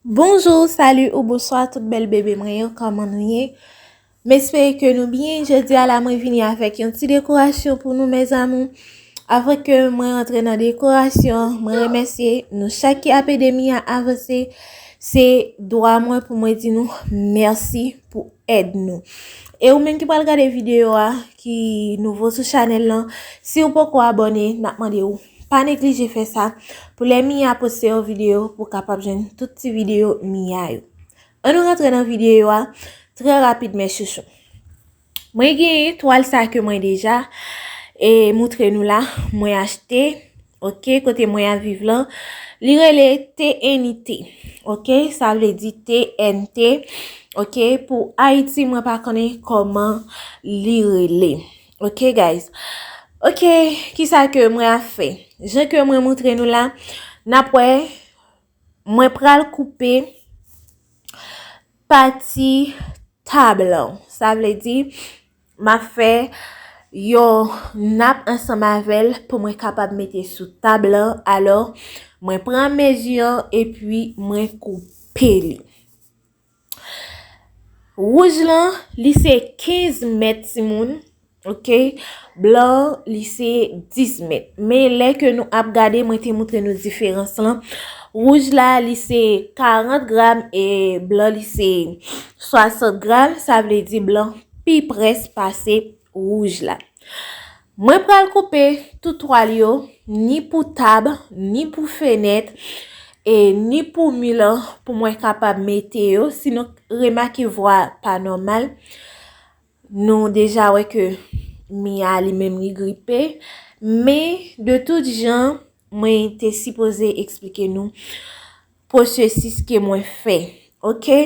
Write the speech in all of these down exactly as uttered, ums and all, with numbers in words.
Bonjou, sali ou bonswa tout bèl bebe mwen yo, kòman nou ye? M espere ke nou byen. Jodi a la mwen vini avèk yon ti dekorasyon pou nou, mes amours. Avan ke mwen rantre nan dekorasyon, mwen remèsye nou chak ki ap ede Mia avanse. Se dwa mwen pou mwen di nou mèsi pou èd nou. E ou menm ki pral gade videyo a, ki nouvo sou chanèl lan, si ou poko abòne, n ap mande ou pa neglije fè sa pou lè Mia poste yon videyo, pou w kapab jwenn tout ti videyo Mia yo. Ann nou rantre nan videyo a trè rapid, mes chouchous. Mwen genyen twal sa ke mwen deja e moutre nou la, mwen achte, oke, kote mwen ap viv lan, li rele T N I T, oke, sa vle di T N T, oke, pou Ayiti, mwen pa konnen kòman li rele. Oke, guys. Oke, kisa ke mwen ap fè? Jan ke mwen moutre nou la, n ap wè, mwen pral koupe pati tab lan. Sa vle di, m ap fè yon nap ansanm avè l pou mwen kapab mete sou tab lan. Alò, mwen pran mezi an epi mwen koupe li. Wouj lan, li se kenz mèt, timoun. Oke? Blan an, li se dis mèt. Men lè ke nou ap gade, mwen te moutre nou diferans lan. Wouj la, li se karant gram e blan li se swasant gram. Sa vle di blan pi près pase wouj la. Mwen pral koupe tout twal yo, ni pou tab, ni pou fenèt, e ni pou mi lan, pou mwen kapab mete yo. Si nou remake vwa pa nòmal, nou deja wè ke Mia li menm li gripe. Men, de tout jan, mwen te sipoze eksplike nou pwosesis ke mwen fè. Oke?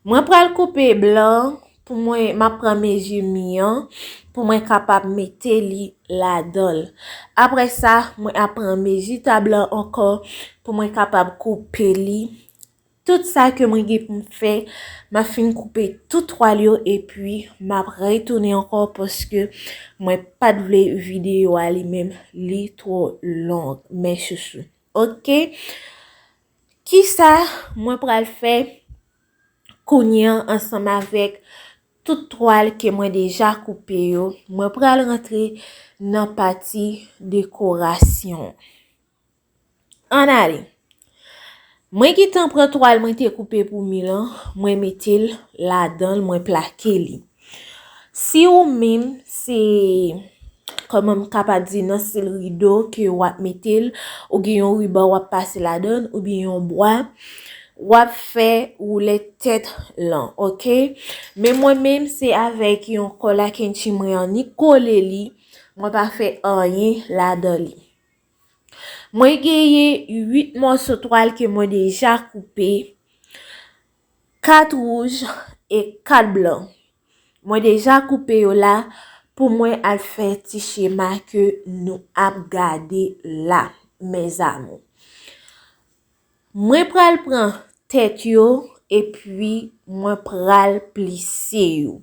Mwen pral koupe blan an pou mwen, m ap pran mezi mi an pou mwen kapab mete li ladan l. Apre sa, mwen ap pran mezi tab lan ankò pou mwen kapab koupe li. Tout sa ke mwen gen pou m fè, m ap fin koupe tout twal yo epi m ap retounen ankò paske mwen pa t vle videyo a li menm li twò long, mes chouchous. Oke? Kisa mwen pral fè kounye a ansanm avèk tout twal ke mwen deja koupe yo? Mwen pral rantre nan pati dekorasyon. Ann ale. Mwen gentan pran twal mwen te koupe pou mi lan, mwen mete l ladan l, mwen plake li. Si ou menm se, kòman m kapab di, nan stil rido ke w ap mete l, ou gen yon riban w ap pase ladan l, oubyen yon bwa, w ap fè woulèt tèt lan, oke? Men mwen menm, se avèk yon kòl a kenchi mwen an, ni kole li, mwen pa fè anyen ladan li. Mwen genyen uit mòso twal ke mwen deja koupe, kat wouj e kat blan. Mwen deja koupe yo la pou mwen al fè ti chema ke nou ap gade la, mes amours. Mwen pral pran tèt yo epi mwen pral plise yo.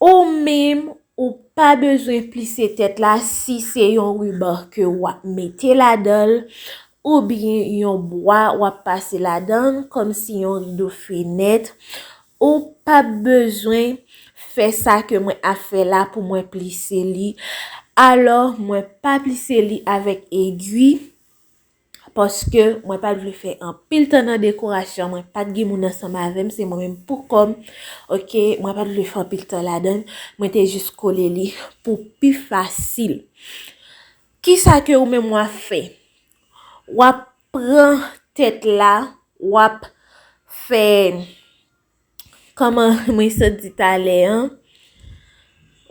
Ou menm, ou pa bezwen plise tèt la si se yon riban ke w ap mete ladan l, oubyen yon bwa w ap pase ladan l, kòmsi yon rido fenèt. Ou p ap bezwen fè sa ke mwen ap fè la pou mwen plise li. Alò, mwen pa plise li avèk egwi, paske mwen pa t vle fè anpil tan nan dekorasyon, mwen pa t gen moun ansanm avè m, se mwen menm pou kò m. Oke, mwen pa t vle fè anpil tan ladan l, mwen te jis kole li pou pi fasil. Kisa ke ou menm w ap fè? W ap pran tèt la, w ap fè, kòman mwen sot di talè an,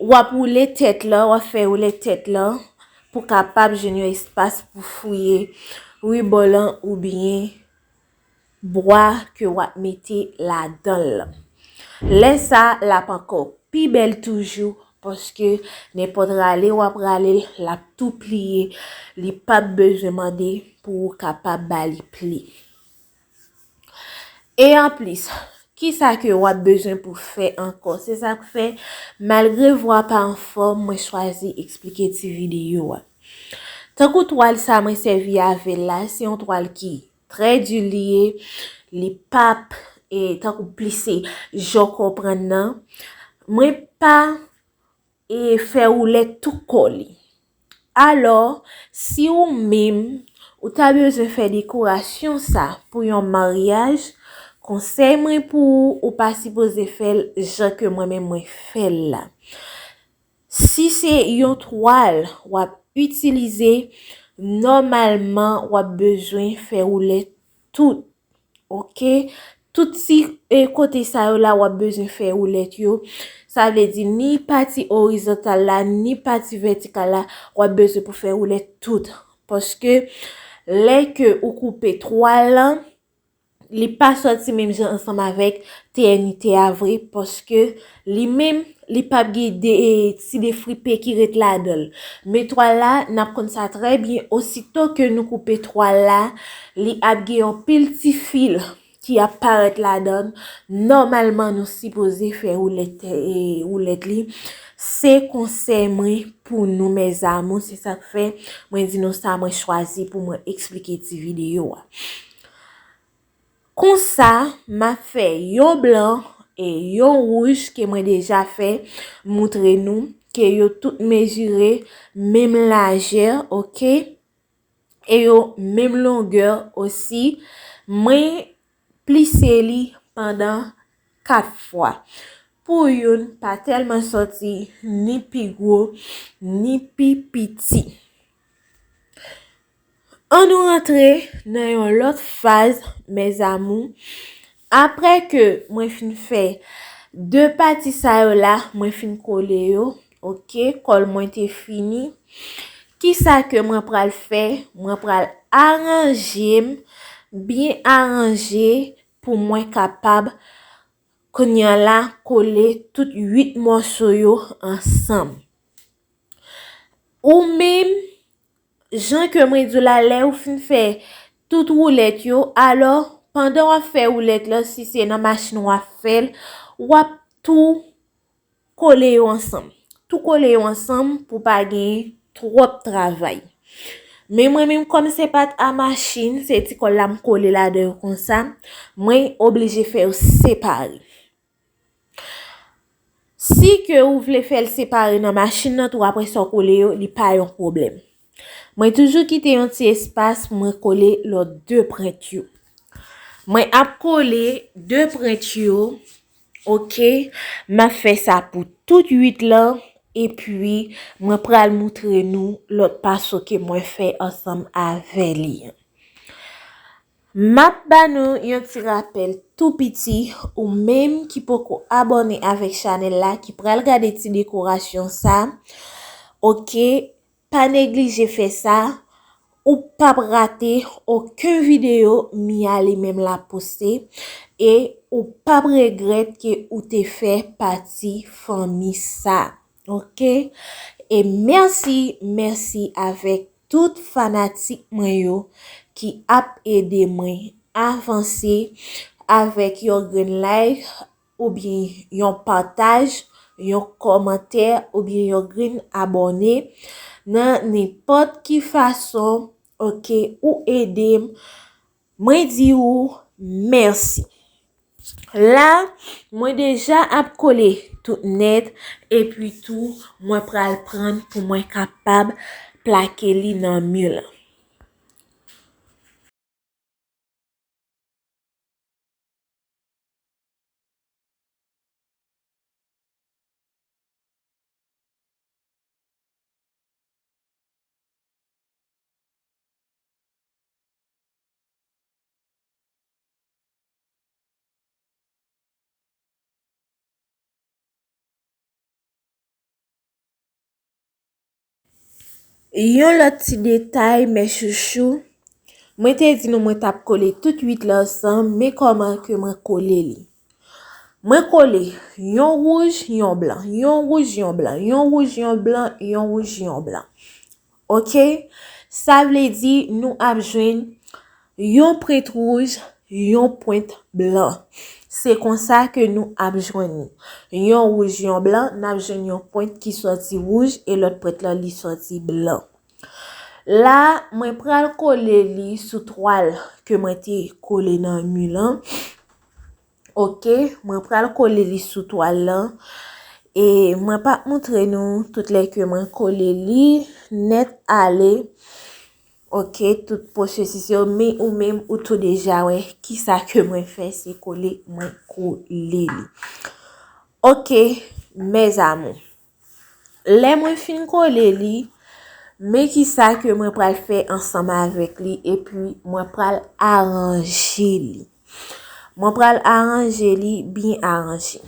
w ap woule tèt la, w ap fè woule tèt la pou kapab jwenn yon espas pou fouye riban lan oubyen bwa ke w ap mete ladan l lan. Lè sa, l ap ankò pi bèl toujou, paske nenpòt rale w ap rale l, l ap tou pliye, li p ap bezwen mande pou ou kapab ba li pli. E anplis, kisa ke w ap bezwen pou fè ankò? Se sa k fè, malgre vwa pa anfòm, mwen chwazi eksplike ti videyo a. Tankou twal sa mwen sèvi avè l la, se yon twal ki trè di li ye, li p ap, e, tankou plise jan w konprann nan. Mwen pa, e, fè woulèt tout kò li. Alò, si ou menm, ou ta bezwen fè dekorasyon sa pou yon maryaj, konsèy mwen pou ou, ou pa sipoze fè l jan ke mwen menm mwen fè l la. Si se yon twal w ap itilize, nòmalman w ap bezwen fè woulèt tout. Oke? Tout ti, e, kote sa yo la, w ap bezwen fè woulèt yo. Sa vle di ni pati orizontal la, ni pati vètikal la, w ap bezwen pou fè woulèt tout. Paske lè ke ou koupe twal lan, li pa sòti menm jan ansanm avèk T N I T a vre, paske li menm, li p ap gen de, e, ti defripe ki ret ladan l. Men twal la, n ap konn sa trè byen, osito ke nou koupe twal la, li ap gen yon pil ti fil ki ap parèt ladan l. Nòmalman, nou sipoze fè woulèt, e, woulèt li. Se konsèy mwen pou nou, mes amours, se sa k fè mwen di nou sa mwen chwazi pou mwen eksplike ti videyo a. Konsa, m ap fè yon blan e yon wouj ke mwen deja fè, moutre nou ke yo tout mezire menm lajè, oke? E yo menm longè osi. Mwen plise li pandan kat fwa. Pou youn pa tèlman sòti ni pi gwo, ni pi piti. Ann nou rantre nan yon lòt faz, mes amours. Apre ke mwen fin fè de pati sa yo la, mwen fin kole yo, oke, kòl mwen te fini. Kisa ke mwen pral fè? Mwen pral aranje m, byen aranje pou mwen kapab, kounye a la, kole tout uit mòso yo ansanm. Ou menm, jan ke mwen di w la, lè ou fin fè tout woulèt yo, alò, pandan w ap fè woulèt la, si se nan machin w ap fè l, w ap tou kole yo ansanm. Tou kole yo ansanm pou pa gen twòp travay. Men mwen menm, kòm se pa t a machin, se ti kòl la m kole ladan yo konsa, mwen oblije fè yo separe. Si ke ou vle fè l separe nan machin nan tou, apre sa w kole yo, li pa yon pwoblèm. Mwen toujou kite yon ti espas pou mwen kole lòt de pwent yo. Mwen ap kole de pwent yo, oke? M ap fè sa pou tout uit lan, epi mwen pral moutre nou lòt paso ke mwen fè ansanm avè li. M ap ba nou yon ti rapèl tou piti, ou menm ki poko abòne avèk chanèl la, ki pral gade ti dekorasyon sa, oke, pa neglije fè sa, ou p ap rate okenn videyo Mia li menm la poste, e ou p ap regrèt ke ou te fè pati fanmi sa. Oke? E mèsi, mèsi avèk tout fanatik mwen yo ki ap ede mwen avanse avèk yon grenn like oubyen yon pataj, yon kòmantè oubyen yon grenn abòne nan nenpòt ki fason, oke, ou ede m. Mwen di ou mèsi. La, mwen deja ap kole tout nèt, epi tou, mwen pral pran pou mwen kapab plake li nan mi lan. Yon lòt ti detay, mes chouchous, mwen te di nou mwen t ap kole tout uit lan ansanm, men kòman ke mwen kole li. Mwen kole yon wouj, yon blan, yon wouj, yon blan, yon wouj, yon blan, yon wouj, yon blan. Oke? Sa vle di nou ap jwenn yon pwent wouj, yon pwent blan. Se konsa ke nou ap jwenn li. Yon wouj, yon blan, n ap jwenn yon pwent ki sòti wouj e lòt pwent lan li sòti blan. La, mwen pral kole li sou twal ke mwen te kole nan mi lan. Ok, mwen pral kole li sou twal lan. E mwen p ap montre nou tout lè ke mwen kole li nèt ale. Ok, tout pwosesis yo, men ou menm ou tou deja wè kisa ke mwen fè, se kole mwen kole li. Ok, mes amours. Lè mwen fin kole li, men kisa ke mwen pral fè ansanm avèk li, epi mwen pral aranje li. Mwen pral aranje li byen aranje.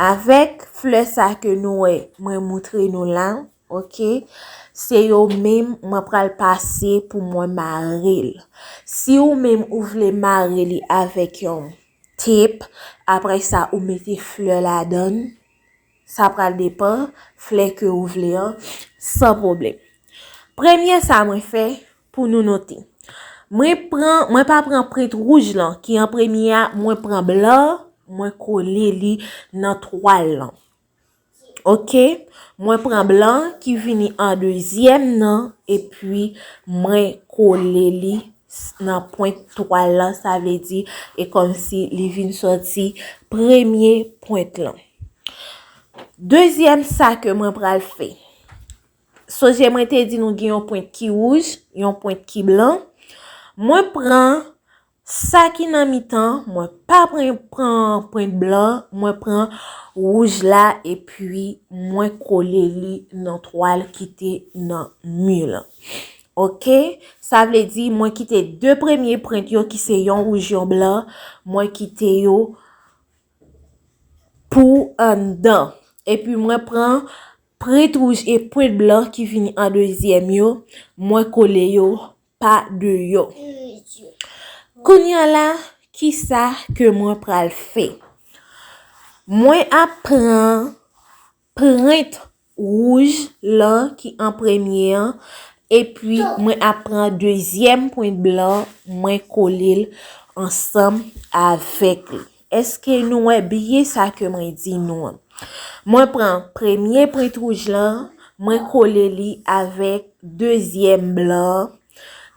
Avèk flè sa ke nou wè, mwen moutre nou la, ok, se yo menm mwen pral pase pou mwen mare l. Si ou menm ou vle mare li avèk yon tep, apre sa ou mete flè ladan l, sa pral depann flè ke ou vle an, san pwoblèm. Premye sa mwen fè, pou nou note. Mwen pran, mwen pa pran prent wouj lan ki an premye a, mwen pran blan, mwen kole li nan twal lan. Ok, mwen pran blan ki vini an dezyèm nan, epi mwen kole li s-, nan pwent twal lan, sa vle di, e kòmsi li vin sòti premye pwent lan. Dezyèm sa ke mwen pral fè. Sonje mwen te di nou gen yon pwent ki wouj, yon pwent ki blan. Mwen pran sa ki nan mitan, mwen pa pran, pran pwent blan, mwen pran wouj la epi mwen kole li nan twal ki te nan mi lan. Ok, sa vle di mwen kite de premye pwent yo ki se yon wouj, yon blan, mwen kite yo pou anndan. Epi mwen pran pwent wouj e pwent blan ki vini an dezyèm yo, mwen kole yo pa deyò. Kounye a la, kisa ke mwen pral fè? Mwen ap pran pwent wouj lan ki an premye an, epi mwen ap pran dezyèm pwent blan, mwen kole l ansanm avèk li. Èske nou wè byen sa ke mwen di nou an? Mwen pran premye pwent wouj lan, mwen kole li avèk dezyèm blan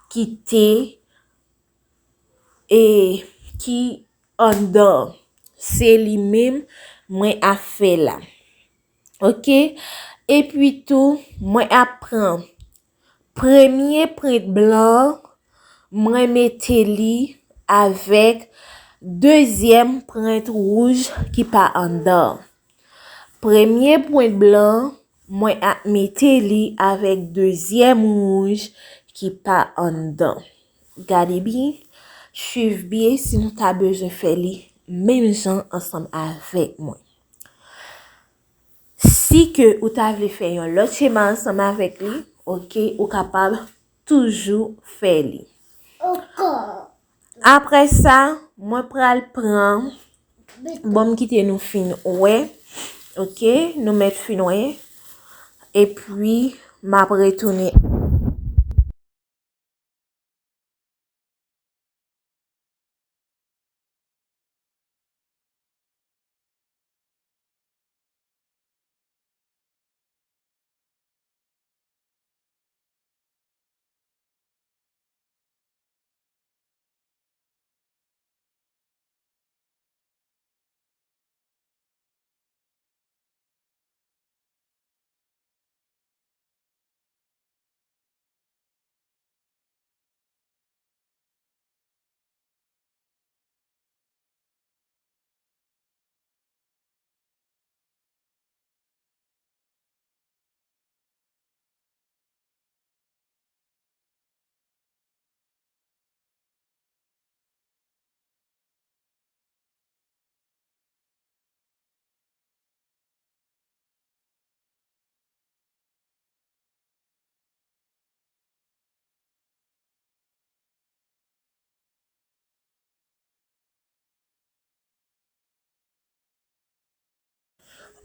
ki te, e, ki anndan. Se li menm mwen ap fè la. Ok? Epi tou, mwen ap pran premye pwent blan, mwen mete li avèk dezyèm pwent wouj ki pa anndan. Premye pwent blan, mwen ap mete li avèk dezyèm wouj ki pa anndan. Gade byen, swiv byen si nou ta bezwen fè li menm jan ansanm avèk mwen. Si ke ou ta vle fè yon lòt chema ansanm avèk li, ok, ou kapab toujou fè li. Apre sa, mwen pral pran, bon, m kite nou fin wè, ok, nou mèt fin wè, epi m ap retounen.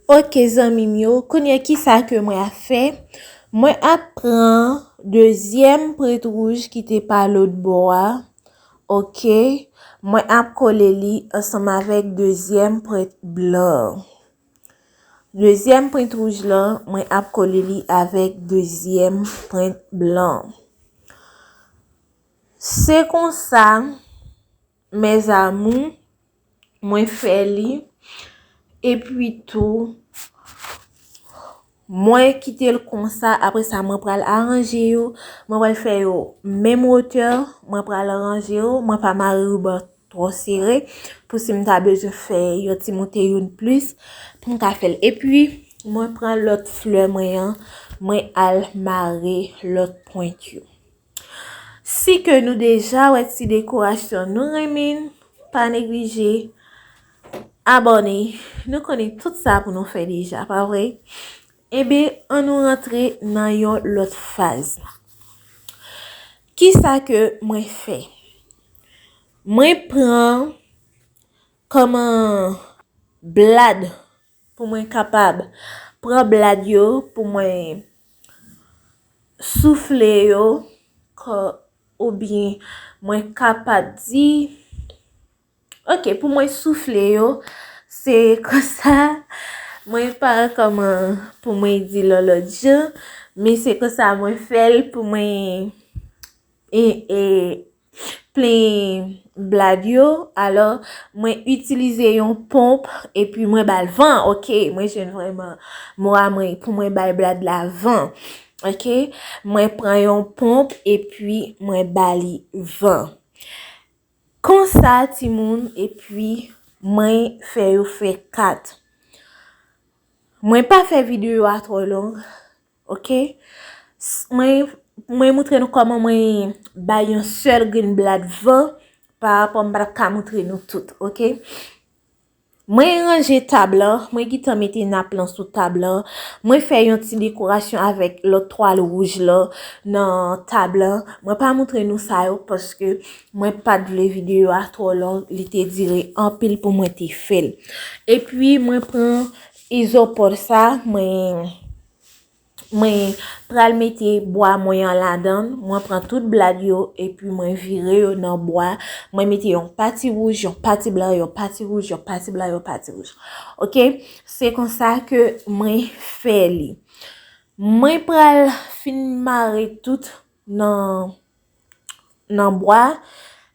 Ok, zanmi m yo, kounye a kisa ke mwen ap fè? Mwen ap pran dezyèm pwent wouj ki te pa lòt bò a. Ok, mwen ap kole li ansanm avèk dezyèm pwent blan. Dezyèm pwent wouj lan, mwen ap kole li avèk dezyèm pwent blan. Se konsa, mes amours, mwen fè li. Epi tou, mwen kite l konsa. Apre sa, mwen pral aranje yo. Mwen pral fè yo menm wotè. Mwen pral ranje yo. Mwen pa mare riban twò sere. Pou si m ta bezwen fè yon ti moute youn plis, pou m ka fè l. Epi, mwen pran lòt flè mwen an, mwen al mare lòt pwent yo. Si ke nou deja wè ti dekorasyon nou renmen, pa neglije abòne. Nou konnen tout sa pou nou fè deja, pa vre? Enben, ann nou rantre nan yon lòt faz. Kisa ke mwen fè? Mwen pran kòman blad pou mwen kapab pran blad yo pou mwen soufle yo, oubyen mwen kapab di, ok, pou mwen soufle yo. Se konsa, mwen pa kòman pou mwen di lòt jan, men se konsa mwen fè l pou mwen e, e, plen blad yo. Alò, mwen itilize yon ponp epi mwen ba l van, ok? Mwen jwenn vrèman mo a mwen pou mwen bay blad la van, ok? Mwen pran yon ponp epi mwen ba li van. Konsa, timoun, epi mwen fè yo fè kat. Mwen pa fè videyo a twò long, ok? Mwen, mwen moutre nou kòman mwen bay yon sèl grenn blad van, pa rapò m pa t ap ka moutre nou tout, ok? Mwen ranje tab lan, mwen gentan mete nap lan sou tab lan. Mwen fè yon ti dekorasyon avèk lòt twal wouj lan nan tab lan. Mwen pa moutre nou sa yo paske mwen pa t vle videyo a twò long, li te dire anpil pou mwen te fè l. Epi mwen pran izopòl sa, mwen, mwen pral mete bwa mwen an ladan l. Mwen pran tout blad yo epi mwen vire yo nan bwa. Mwen mete yon pati wouj, yon pati blan, yon pati wouj, yon pati blan, yon pati wouj. Ok? Se konsa ke mwen fè li. Mwen pral fin mare tout nan, nan bwa,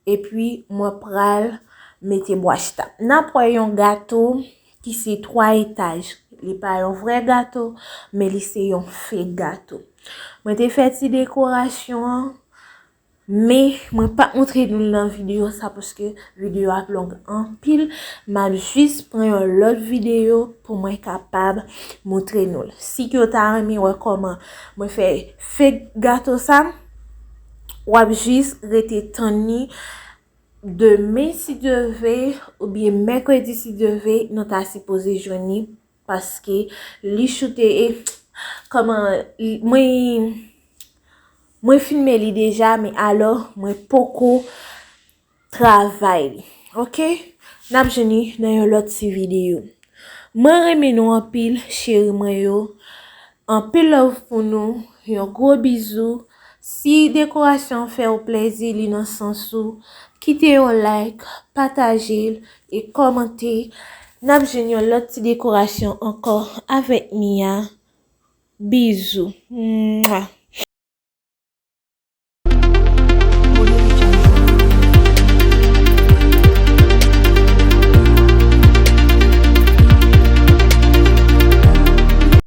epi mwen pral mete bwa chita. N ap wè yon gato ki se twa etaj. Li pa yon vrè gato, men li se yon fake gato. Mwen te fè ti dekorasyon an, men mwen pa t moutre nou l nan videyo sa paske videyo ap long anpil. M ap jis pran yon lòt videyo pou mwen kapab moutre nou l. Si ke w ta renmen wè kòman mwen fè fake gato sa, w ap jis rete tann li demen si Dye vle, oubyen mèkredi si Dye vle, nou ta sipoze jwenn li, paske li choute e, kòman, mwen, mwen filme li deja, men alò, mwen poko travay li. Ok? N ap jwenn li nan yon lòt ti videyo. Mwen renmen nou anpil, cheri mwen yo. Anpil love pou nou. Yon gwo bizou. Si dekorasyon an fè w plezi, li nan sans ou, kite yon like, pataje l e kòmante. N ap jwenn yon lòt ti dekorasyon ankò avèk Mia. Bizou. Mwa.